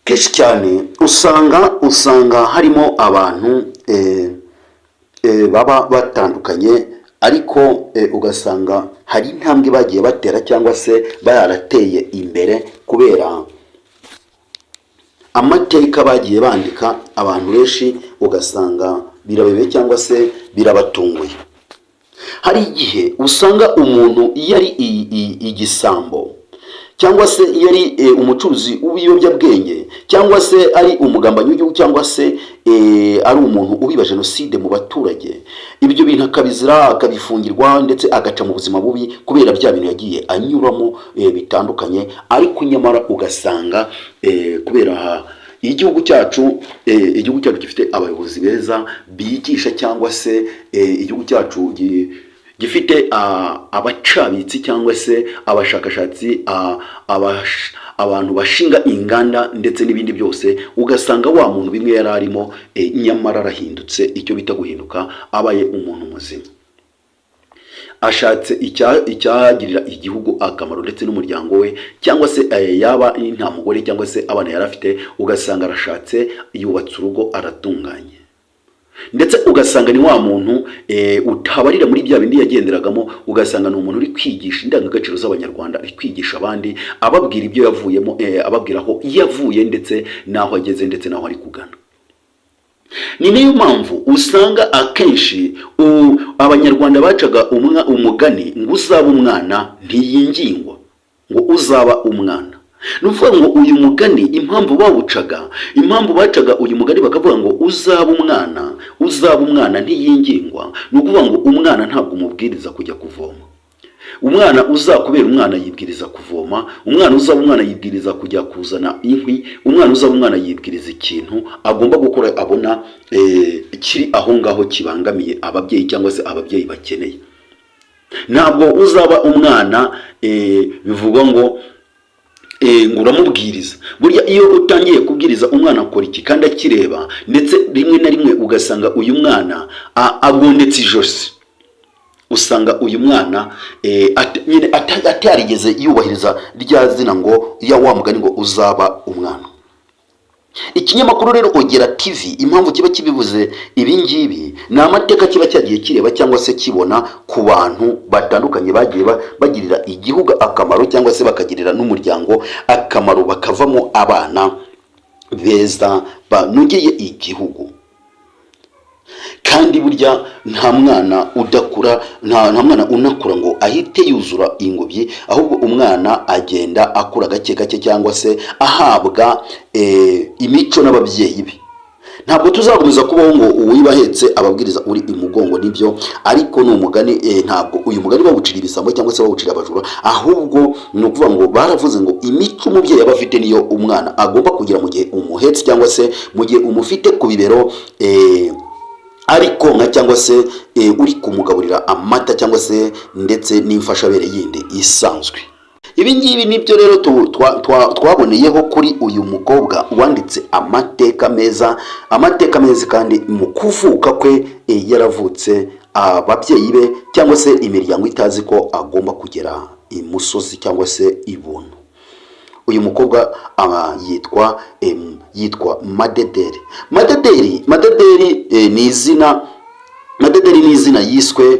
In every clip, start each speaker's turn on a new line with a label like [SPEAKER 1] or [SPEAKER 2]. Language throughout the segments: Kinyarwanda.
[SPEAKER 1] Kenshi cyane usanga harimo abantu baba batandukanye, ariko ugasanga hari intambwe bagiye batera cyangwa se barateye imbere kubera amateka bagiye bandika. Abantu benshi ugasanga birabebe cyangwa se birabatunguye. Hari igihe usanga umuntu iyo ari igisambo cyangwa se iyo ari umucuruzi w'ibiyobyabwenge cyangwa se ari umugambanyi w'igihugu cyangwa se ari umuntu ubiba jenoside mu baturage, ibyo bintu akabizira, akabifungirwa, ndetse agaca mu buzima bubi kubera bya bintu yagiye anyuramo bitandukanye. Ariko nyamara ugasanga kubera igihugu cyacu gifite abayobozi beza bigisha, cyangwa se igihugu cyacu gifite abacabitsi cyangwa se abashakashatsi, abantu bashinga inganda ndetse n'ibindi byose, ugasanga wa muntu bimwe yari arimo, nyamara arahindutse. Icyo bita guhinduka, abaye umuntu muzima, ashatse icyagirira igihugu akamaro ndetse n'umuryango we, cyangwa se yaba nta mugore cyangwa se abana yari afite, ugasanga arashatse, yubatse urugo, aratunganye. Ndetse ugasanga ni wa muntu utabarira muri bya bindi yagenderagamo. Ugasanga ni umuntu uri kwigisha indangagaciro z'Abanyarwanda, ari kwigisha abandi, ababwira ibyo yavuyemo, ababwira aho yavuye ndetse n'aho ageze ndetse n'aho ari kugana. Ni nayo mpamvu usanga akenshi Abanyarwanda bacaga umugani ngo "Uzaba umwana ntiyingingwa", ngo "Uzaba umwana". Ni ukuvuga ngo uyu mugani impamvu bawucaga, impamvu bacaga uyu mugani bakavuga ngo "Uzaba umwana, uzaba umwana ntiyingingwa", ni ukuvuga ngo umwana ntabwo umubwiriza kujya kuvoma. Umwana uzakubera umwana yibwiriza kuvoma, umwana uzaba umwana yibwiriza kujya kuzana inkwi, umwana uzaba umwana yibwiriza ikintu agomba gukora abona kiri aho ngaho kibangamiye ababyeyi cyangwa se ababyeyi bakeneye. Ntabwo uzaba umwana bivugwa ngo uramubwiriza. Burya iyo utangiye kubwiriza umwana akora iki kandi akireba, ndetse rimwe na rimwe ugasanga uyu mwana agondetse ijosi, usanga uyu mwana nyine atarigeze yubahiriza rya zina ngo ya wa mugani ngo "Uzaba umwana". Ikinyamakuru rero Ogera TV, impamvu kiba kibivuze ibi ngibi ni amateka kiba cyagiye kireba cyangwa se kibona ku bantu batandukanye bagiye bagirira igihugu akamaro cyangwa se bakagirira n'umuryango akamaro, bakavamo abana beza banogeye igihugu. Kandi burya nta mwana udakura, nta mwana unakura ngo ahite yuzura ingobyi, ahubwo umwana agenda akura gake gake cyangwa se ahabwa imico n'ababyeyi be. Ntabwo tuzakomeza kubaho ngo uwiba ahetse ababwiriza uri imugongo. Nibyo, ariko ni umugani. Ntabwo uyu mugani bawucira ibisambo cyangwa se bawucira abajura, ahubwo ni ukuvuga ngo baravuze ngo imico umubyeyi aba afite niyo umwana agomba kugira mu gihe umuhetse cyangwa se mu gihe umufite ku bibero, ari konka cyangwa se uri kumugaburira amata cyangwa se ndetse n'imfashabere yindi isanzwe. Ibi ngibi nibyo rero twaboneyeho kuri uyu mukobwa wanditse amateka meza, amateka meza. Kandi mu kuvuka kwe yaravutse ababyeyi be cyangwa se imiryango itazi ko agomba kugera imusozi cyangwa se ibuntu. Uyu mukobwa aba yitwa Madederi. Madederi ni izina, Madederi ni izina yiswe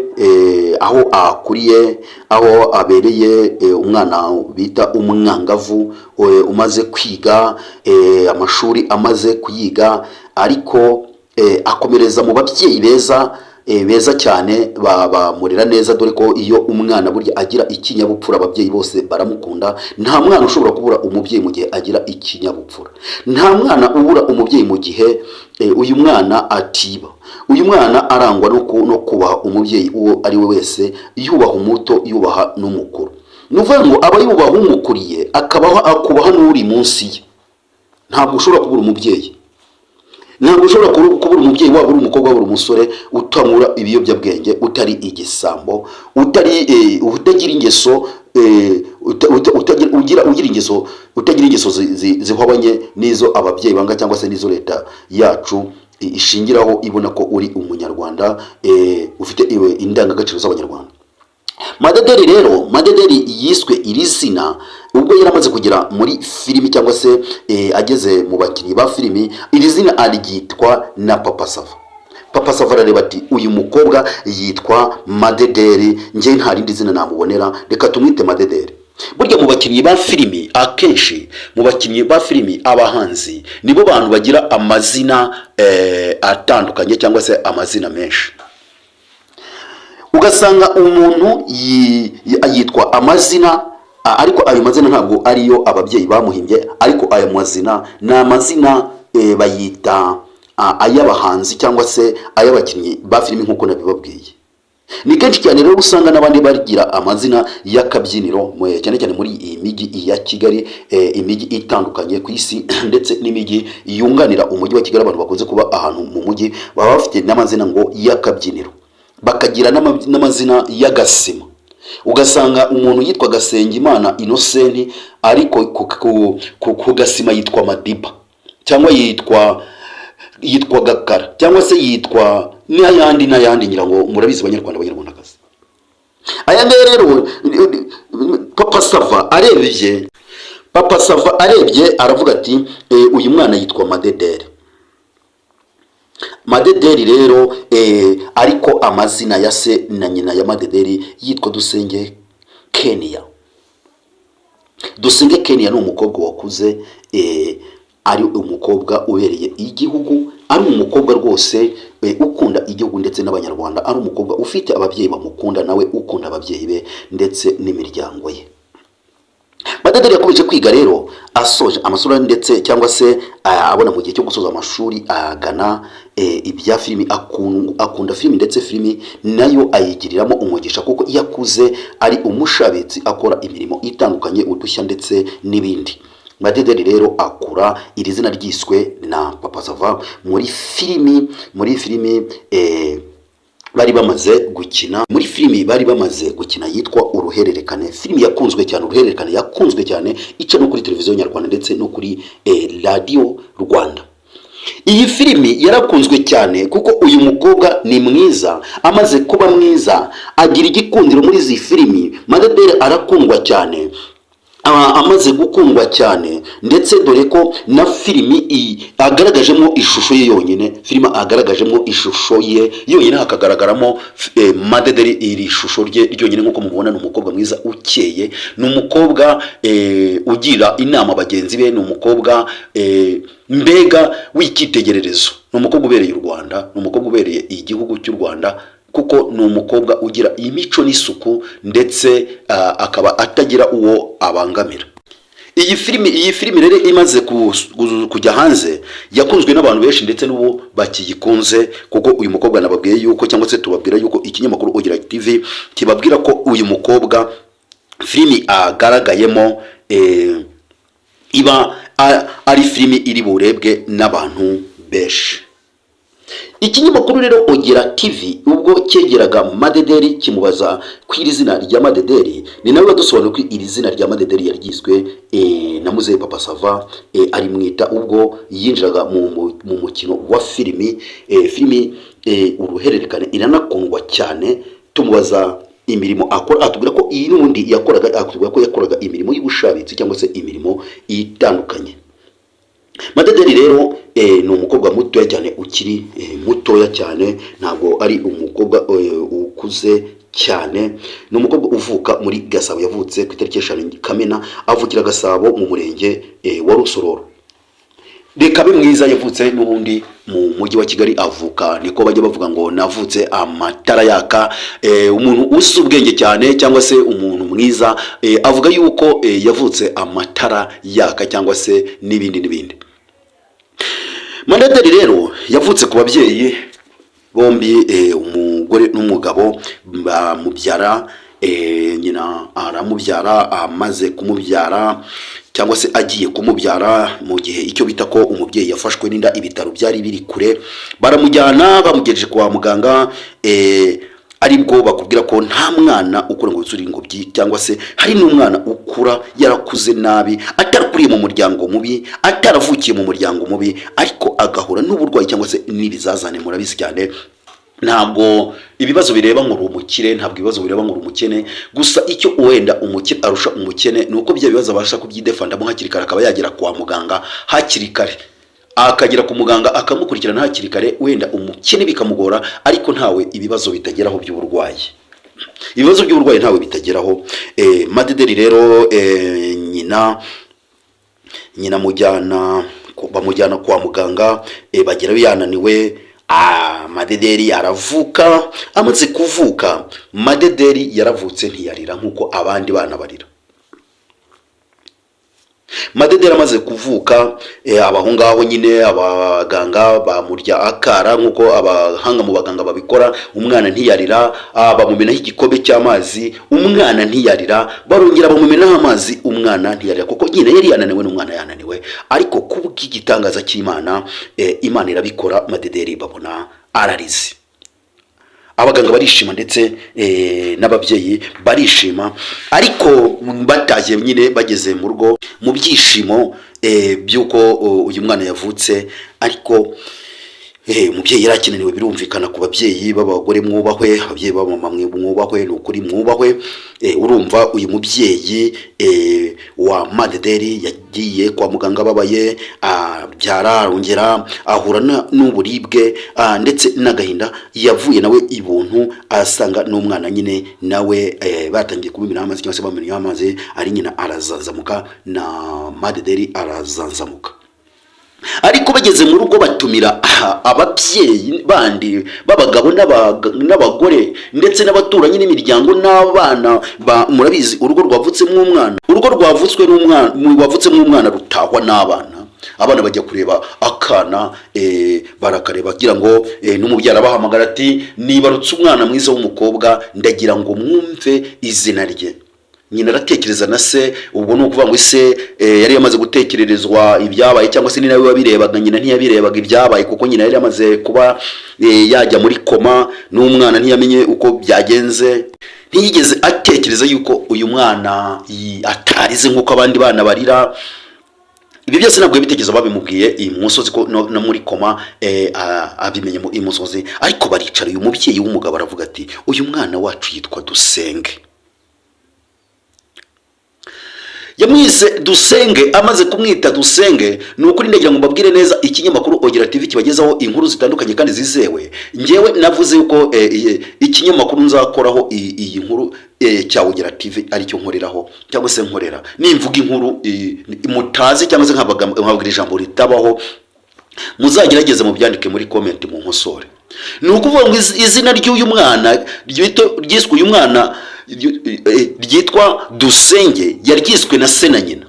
[SPEAKER 1] aho akuriye, aho abereye umwana bita umwangavu, umaze kwiga amashuri, amaze kuyiga ariko akomereza mu babyeyi beza, beza cyane, bamurera neza, dore ko iyo umwana burya agira ikinyabupfura ababyeyi bose baramukunda. Nta mwana ushobora kubura umubyeyi mu gihe agira ikinyabupfura. Nta mwana ubura umubyeyi mu gihe uyu mwana atiba, uyu mwana arangwa no kubaha umubyeyi uwo ari we wese, yubaha umuto, yubaha n'umukuru. Ni ukuvuga ngo aba yubaha umukuriye, akabaho akubaha n'uri munsi ye. Ntabwo ushobora kubura umubyeyi, ntabwo ushobora kubura umubyeyi, waba uri umukobwa, waba uri umusore, utanyura ibiyobyabwenge, utari igisambo, utari utagira ingeso utagira ugira ingeso, utagira ingeso zihwabanye n'izo ababyeyi banga cyangwa se n'izo leta yacu ishingiraho ibona ko uri Umunyarwanda ufite indangagaciro z'Abanyarwanda. Madederi rero, Madederi yiswe iri zina ubwo yari amaze kugera muri filimi cyangwa se ageze mu bakinnyi ba filimi. Iri zina aryitwa na Papa Sava. Papa Sava arareba ati: "Uyu mukobwa yitwa Madederi, njye nta rindi zina namubonera, reka tumwite Madederi." Burya mu bakinnyi ba filimi, akenshi mu bakinnyi ba filimi, abahanzi nibo bantu bagira amazina atandukanye cyangwa se amazina menshi. Ugasanga umuntu yitwa amazina, ariko ayo mazina ntabwo ariyo ababyeyi bamuhimbye, ariko ayo mazina ni amazina bayita ay'abahanzi cyangwa se ay'abakinnyi ba filimi nk'uko nabibabwiye. Ni kenshi cyane rero usanga n'abandi bagira amazina y'akabyiniro, cyane cyane muri iyi mijyi ya Kigali, imijyi itandukanye ku isi ndetse n'imijyi yunganira umujyi wa Kigali. Abantu bakunze kuba ahantu mu mujyi baba bafite n'amazina ngo y'akabyiniro, bakagira n'amazina y'agasima. Ugasanga umuntu yitwa Gasengimana Innocent, ariko ku gasima yitwa Madiba, cyangwa yitwa Gakara, cyangwa se yitwa n'ayandi n'ayandi. Ngira ngo murabizi, Banyarwanda, Banyarwandakazi. Aya ngaya rero, Papa Sava arebye aravuga ati: "Uyu mwana yitwa Madederi." Madederi rero, ariko amazina ya se na nyina ya Madederi yitwa Dusenge Kenia. Dusenge Kenia ni umukobwa wakuze ari umukobwa ubereye igihugu, ari umukobwa rwose ukunda igihugu ndetse n'Abanyarwanda, ari umukobwa ufite ababyeyi bamukunda, nawe ukunda ababyeyi be ndetse n'imiryango ye. Madederi yakomeje kwiga rero, asoje amashuri ndetse cyangwa se abona mu gihe cyo gusoza amashuri agana ibya filimi. Akunda filimi, ndetse filimi nayo ayigiriramo umugisha, kuko iyo akuze ari umushabitsi, akora imirimo itandukanye, udushya ndetse n'ibindi. Madederi rero akura iri zina ryiswe na Papa Sava muri filimi bari bamaze gukina, muri filimi bari bamaze gukina yitwa Uruhererekane. Filimi yakunzwe cyane, Uruhererekane, yakunzwe cyane, ica no kuri Televiziyo Nyarwanda ndetse no kuri Radiyo Rwanda. Iyi filimi yarakunzwe cyane kuko uyu mukobwa ni mwiza. Amaze kuba mwiza agira igikundiro muri izi filimi. Madederi arakundwa cyane. Amaze gukundwa cyane, ndetse dore ko na filimi agaragajemo ishusho ye yonyine, filimi agaragajemo ishusho ye yonyine hakagaragaramo Madederi, iri shusho rye ryonyine. Nk'uko mubona, ni umukobwa mwiza ukeye, ni umukobwa ugira inama bagenzi be, ni umukobwa mbega w'icyitegererezo, ni umukobwa ubereye u Rwanda, ni umukobwa ubereye igihugu cy'u Rwanda, kuko ni umukobwa ugira imico n'isuku, ndetse akaba atagira uwo abangamira. Iyi filimi rero imaze kujya hanze yakunzwe n'abantu benshi, ndetse n'ubu bakiyikunze, kuko uyu mukobwa nababwiye yuko, cyangwa se tubabwira yuko ikinyamakuru Ogira TV kibabwira ko uyu mukobwa filimi agaragayemo iba ari filimi iri burebwe n'abantu benshi. Ikinyamakuru rero Ogera TV ubwo cyegeraga Madederi kimubaza ku iri zina rya Madederi, ni nawe wadusobanuriye ko iri zina rya Madederi yaryiswe na muzehe Papa Sava, arimwita ubwo yinjiraga mu mukino wa filimi. Filimi Uruhererekane iranakundwa cyane. Tumubaza imirimo akora, atubwira ko iyi n'ubundi yakoraga, atubwira ko yakoraga imirimo y'ubushabitsi cyangwa se imirimo itandukanye. Madederi rero ni umukobwa mutoya cyane, ukiri mutoya cyane, ntabwo ari umukobwa ukuze cyane. Ni umukobwa uvuka muri Gasabo, yavutse ku itariki 5 Kamena, avukira Gasabo mu murenge wa Rusororo. Reka be mwiza, yavutse n'ubundi mu mujyi wa Kigali, avuka, niko bajya bavuga ngo navutse amatara yaka. Umuntu uzi ubwenge cyane cyangwa se umuntu mwiza avuga yuko yavutse amatara yaka cyangwa se n'ibindi n'ibindi. Madederi rero yavutse ku babyeyi bombi, umugore n'umugabo bamubyara. Nyina aramubyara, amaze kumubyara cyangwa se agiye kumubyara, mu gihe icyo bita ko umubyeyi yafashwe n'inda, ibitaro byari biri kure, baramujyana, bamugejeje kwa muganga, aribwo bakubwira ko nta mwana ukura ngo yuzure ingobyi, cyangwa se hari n'umwana ukura yarakuze nabi, atarakuriye mu muryango mubi, ataravukiye mu muryango mubi, ariko agahura n'uburwayi cyangwa se n'ibizazane. Murabizi cyane. Ntabwo ibibazo bireba ngo uri umukire, ntabwo ibibazo bireba ngo uri umukene. Gusa icyo wenda umukire arusha umukene ni uko bya bibazo abasha kubyidefandamo hakiri kare, akaba yagera kwa muganga hakiri kare, akagera ku muganga akamukurikirana hakiri kare. Wenda umukene bikamugora, ariko ntawe ibibazo bitageraho by'uburwayi. Ibibazo by'uburwayi ntawe bitageraho. Madederi rero, nyina bamujyana kwa muganga, bagerayo yananiwe. Madederi aravuka. Amaze kuvuka, Madederi yaravutse ntiyarira nk'uko abandi bana barira. Madederi amaze kuvuka, aba aho ngaho nyine, abaganga bamurya akara nk'uko abahanga mu baganga babikora, umwana ntiyarira. Bamumenaho igikombe cy'amazi, umwana ntiyarira. Barongera bamumenaho amazi, umwana ntiyarira, kuko nyine yari yananiwe n'umwana yananiwe. Ariko kubw'igitangaza cy'Imana, Imana irabikora, Madederi babona ararize. Abaganga barishima, ndetse n'ababyeyi barishima. Ariko batashye nyine, bageze mu rugo mu byishimo by'uko uyu mwana yavutse, ariko umubyeyi yari akenaniwe. Birumvikana, ku babyeyi b'abagore mwubahwe, ababyeyi b'abamama mwubahwe, ni ukuri mwubahwe. Urumva uyu mubyeyi wa Madederi yagiye kwa muganga ababaye, abyara, arongera ahura n'uburibwe ndetse n'agahinda. Yavuye nawe ibuntu, asanga n'umwana nyine nawe batangiye kumumenaho amazi cyangwa se bamumenyeho amazi, ari nyina arazanzamuka na Madederi arazanzamuka. Ariko bageze mu rugo batumira ababyeyi bandi b'abagabo n'abagore ndetse n'abaturanyi n'imiryango n'abana. Murabizi, urugo rwavutsemo umwana, urugo rwavutswe n'umwana, rwavutsemo umwana rutahwa n'abana. Abana bajya kureba akana, barakareba bagira ngo n'umubyara abahamagara ati: "Nibarutse umwana mwiza w'umukobwa, ndagira ngo mwumve izina rye." Nyina aratekereza na se. Ubwo ni ukuvuga ngo ise yari yamaze gutekererezwa ibyabaye, cyangwa se ni nawe wabirebaga. Nyina ntiyabirebaga ibyabaye, kuko nyina yari yamaze kuba yajya muri koma, n'umwana ntiyamenye uko byagenze. Ntiyigeze atekereza yuko uyu mwana atarize nk'uko abandi bana barira. Ibi byose ntabwo yabitekereza, babimubwiye imusozi ko no muri koma, abimenye mu imusozi. Ariko baricara, uyu mubyeyi w'umugabo aravuga ati: "Uyu mwana wacu yitwa Dusenge." Yamwise Dusenge. Amaze kumwita Dusenge, ni ukuri ndagira ngo mbabwire neza, ikinyamakuru Ogera TV kibagezaho inkuru zitandukanye kandi zizewe. Ngewe navuze yuko ikinyamakuru nzakoraho iyi nkuru cya Ogera TV aricyo nkoreraho cyangwa se nkorera. Nimvuga inkuru mutazi cyangwa se nkababwira ijambo ritabaho, muzagerageze mubyandike muri comment mu nkosore. Ni ukuvuga ngo izina ry'uyu mwana ryiswe, uyu mwana ryitwa Dusenge, yaryiswe na se na nyina.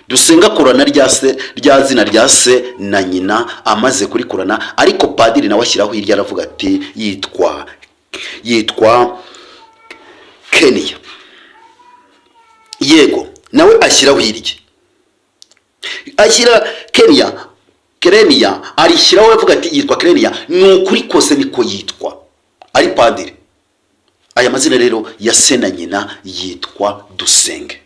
[SPEAKER 1] Dusenga akurana rya se, rya zina rya se na nyina. Amaze kurikurana, ariko padiri nawe ashyiraho hirya, aravuga ati: "Yitwa Keniya." Yego, nawe ashyiraho hirya, ashyira Keniya, Kereniya arishyiraho, aravuga ati: "Yitwa Kereniya." Ni ukuri kose niko yitwa, ari padiri. Aya mazina rero ya se na nyina yitwa Dusenge,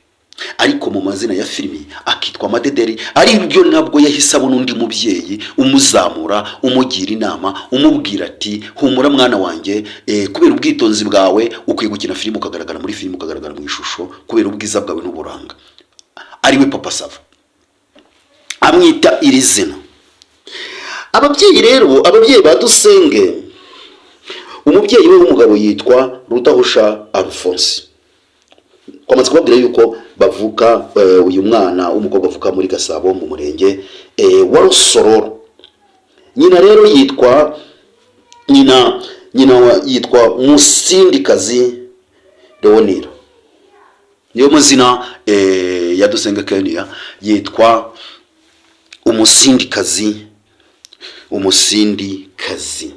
[SPEAKER 1] ariko mu mazina ya filimi akitwa Madederi. Ari byo, ntabwo yahise abona undi mubyeyi umuzamura, umugira inama, umubwira ati: "Humura mwana wanjye, kubera ubwitonzi bwawe ukwiye gukina filimi, ukagaragara muri filimi, ukagaragara mu ishusho, kubera ubwiza bwawe n'uburanga." Ariwe Papa Sava amwita iri zina. Ababyeyi rero, ababyeyi ba Dusenge, umubyeyi we w'umugabo yitwa Rudahusha Alphonse. Twamaze kubabwira yuko bavuka, uyu mwana w'umukobwa avuka muri Gasabo mu murenge wa Rusororo. Nyina rero yitwa nyina yitwa Musindikazi Leonira, niyo mazina ya Dusenge Kenia. Yitwa Umusindikazi, Umusindikazi.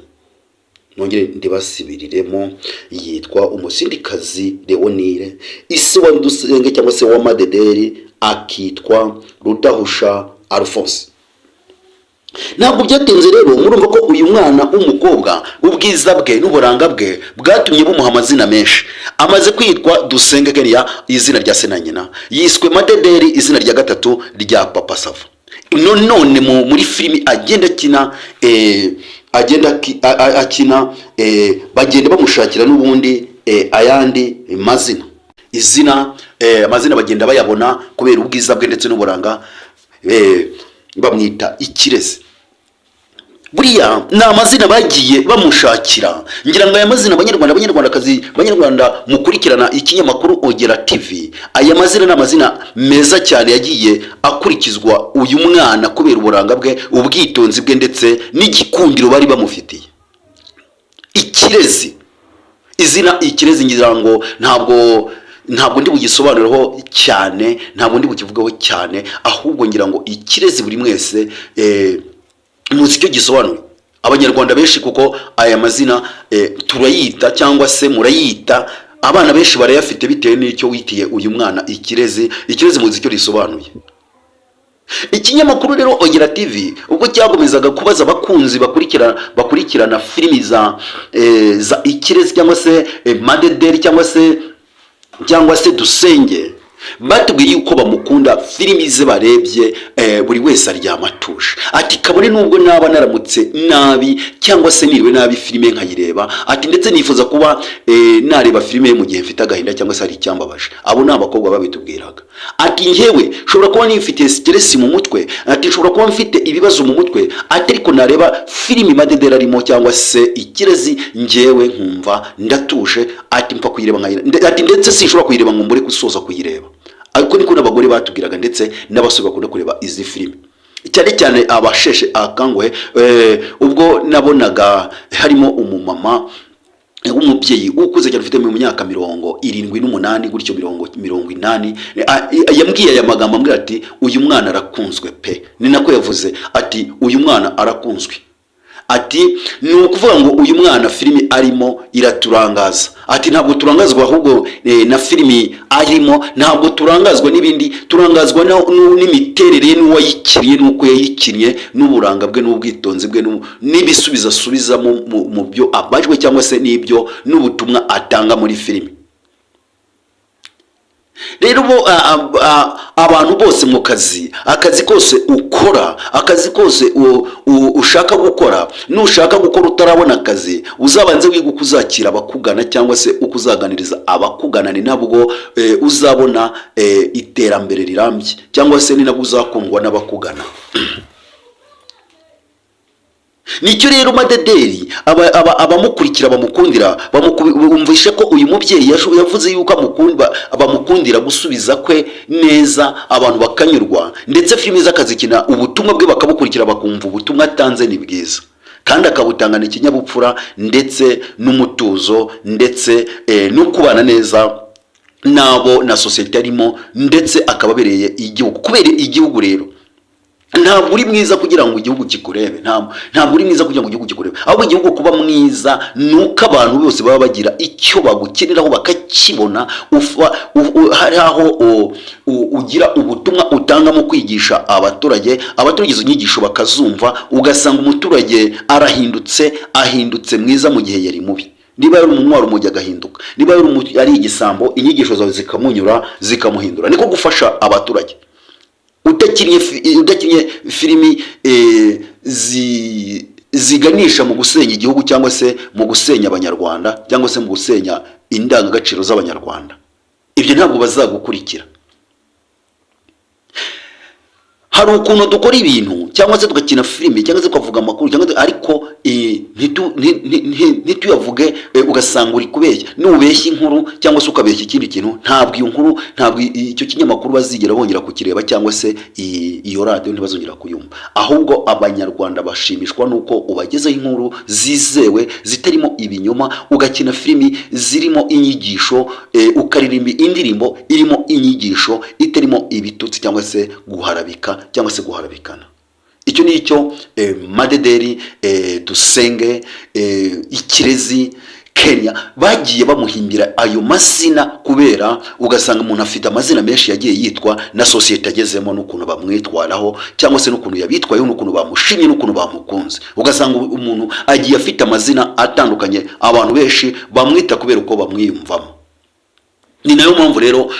[SPEAKER 1] Nongere ndibasibiriremo, yitwa Umusindikazi Leonire. Ise wa Dusenge cyangwa se wa Madederi akitwa Rudahusha Alphonse. Ntabwo byatinze rero, murumva ko uyu mwana w'umukobwa ubwiza bwe n'uburanga bwe bwatumye bumuha amazina menshi. Amaze kwitwa Dusenge Kenya, izina rya se na nyina, yiswe Madederi, izina rya gatatu rya Papa Sava. None muri filimi agenda akina. agenda akina, bagenda bamushakira n'ubundi ayandi mazina. Izina, amazina bagenda bayabona kubera ubwiza bwe ndetse n'uburanga. Bamwita Ikirezi. Buriya ni amazina bagiye bamushakira. Ngira ngo aya mazina, Abanyarwanda, Abanyarwandakazi, Abanyarwanda mukurikirana ikinyamakuru Ogera TV, aya mazina ni amazina meza cyane yagiye akurikizwa uyu mwana kubera uburanga bwe, ubwitonzi bwe ndetse n'igikundiro bari bamufitiye. Ikirezi, izina Ikirezi, ngira ngo ntabwo ndi bugisobanureho cyane, ntabwo ndi bukivugeho cyane, ahubwo ngira ngo Ikirezi buri mwese muzi icyo gisobanuye. Abanyarwanda benshi, kuko aya mazina turayita cyangwa se murayita, abana benshi barayafite bitewe n'icyo witiye uyu mwana Ikirezi. Ikirezi muzi icyo risobanuye. Ikinyamakuru rero Ogera TV, ubwo cyakomezaga kubaza abakunzi bakurikirana filimi za Ikirezi cyangwa se Madederi cyangwa se Dusenge, batubwiye yuko bamukunda. Filimi ze barebye, buri wese aryama atuje. Ati: "Kabone nubwo naba naramutse nabi cyangwa se niriwe nabi, filime nkayireba." Ati: "Ndetse nifuza kuba nareba filime mu gihe mfite agahinda cyangwa se hari icyambabaje." Abo ni abakobwa babitubwiraga. Ati: "Njyewe nshobora kuba nifitiye stress mu mutwe," ati, "nshobora kuba mfite ibibazo mu mutwe," ati, "ariko nareba filimi Madederi arimo cyangwa se Ikirezi, njyewe nkumva ndatuje." Ati: "Mpfa kuyireba nkayireba." Ati: "Ndetse sinshobora kuyireba ngo mbure gusoza kuyireba." Ariko niko n'abagore batubwiraga, ndetse n'abasore bakunda kureba izi filimi, cyane cyane abasheshe akanguhe. Ubwo nabonaga harimo umumama w'umubyeyi ukuze cyane, ufite mu myaka 78 gutyo, 80, yambwiye aya magambo, ambwira ati: "Uyu mwana arakunzwe pe." Ni nako yavuze, ati: "Uyu mwana arakunzwe." Ati: "Ni ukuvuga ngo uyu mwana filimi arimo iraturangaza." Ati: "Ntabwo turangazwa ahubwo na filimi arimo, ntabwo turangazwa n'ibindi, turangazwa n'imiterere ye, n'uwayikiriye, n'uko yayikinnye, n'uburanga bwe n'ubwitonzi bwe, n'ibisubizo asubiza mu byo abajwe cyangwa se n'ibyo n'ubutumwa atanga muri filimi." Rero bo abantu bose mu kazi, akazi kose ukora, akazi kose ushaka gukora, nushaka gukora utarabona akazi, uzabanze wiga uko uzakira abakugana cyangwa se uko uzaganiriza abakugana. Ni nabwo uzabona iterambere rirambye, cyangwa se ni nabwo uzakundwa n'abakugana. Nicyo rero Madederi abamukurikira bamukundira. Bumvishe ko uyu mubyeyi yavuze yuko bamukundira gusubiza kwe neza, abantu bakanyurwa, ndetse filimi ze akazikina, ubutumwa bwe bakabukurikira, bakumva ubutumwa atanze ni bwiza kandi akabutangana ikinyabupfura ndetse n'umutuzo, ndetse no kubana neza n'abo na sosiyete arimo, ndetse akaba abereye igihugu. Kubera igihugu rero, ntabwo uri mwiza kugira ngo igihugu kikurebe, ntabwo uri mwiza kugira ngo igihugu kikurebe, ahubwo igihugu kuba mwiza ni uko abantu bose baba bagira icyo bagukeneraho bakakibona. Hari aho ugira ubutumwa utanga mu kwigisha abaturage, abaturage izo nyigisho bakazumva, ugasanga umuturage arahindutse, ahindutse mwiza mu gihe yari mubi. Niba yari umunywa urumogi agahinduka, niba yari ari igisambo, inyigisho zawe zikamunyura, zikamuhindura. Niko gufasha abaturage. Udakinnye filimi ziganisha mu gusenya igihugu cyangwa se mu gusenya Abanyarwanda cyangwa se mu gusenya indangagaciro z'Abanyarwanda, ibyo ntabwo bazagukurikira. Hari ukuntu dukora ibintu cyangwa se tugakina filime cyangwa se tukavuga amakuru cyangwa se, ariko ntituyavuge, ugasanga uri kubeshya. Nubeshya inkuru cyangwa se ukabeshya ikindi kintu, ntabwo iyo nkuru, ntabwo icyo kinyamakuru bazigera bongera kukireba, cyangwa se iyo radiyo ntibazongera kuyumva. Ahubwo Abanyarwanda bashimishwa n'uko ubagezaho inkuru zizewe zitarimo ibinyoma, ugakina filimi zirimo inyigisho, ukaririmba indirimbo irimo inyigisho, itarimo ibitutsi cyangwa se guharabika cyangwa se guharabikana. Icyo ni icyo Madederi, Dusenge, Ikirezi Kenya bagiye bamuhimbira ayo mazina, kubera ugasanga umuntu afite amazina menshi yagiye yitwa na sosiyete agezemo, n'ukuntu bamwitwaraho cyangwa se n'ukuntu yabitwayeho, n'ukuntu bamushimye, n'ukuntu bamukunze. Ugasanga umuntu agiye afite amazina atandukanye abantu benshi bamwita kubera uko bamwiyumvamo. Ni nayo mpamvu rero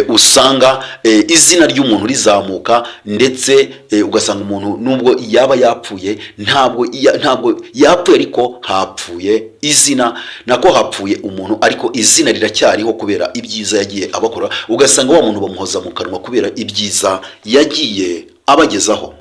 [SPEAKER 1] usanga izina ry'umuntu rizamuka, ndetse ugasanga umuntu nubwo yaba yapfuye, ntabwo yapfuye, ariko hapfuye izina, nako hapfuye umuntu ariko izina riracyariho kubera ibyiza yagiye abakora. Ugasanga wa muntu bamuhoza mu kanwa kubera ibyiza yagiye abagezaho.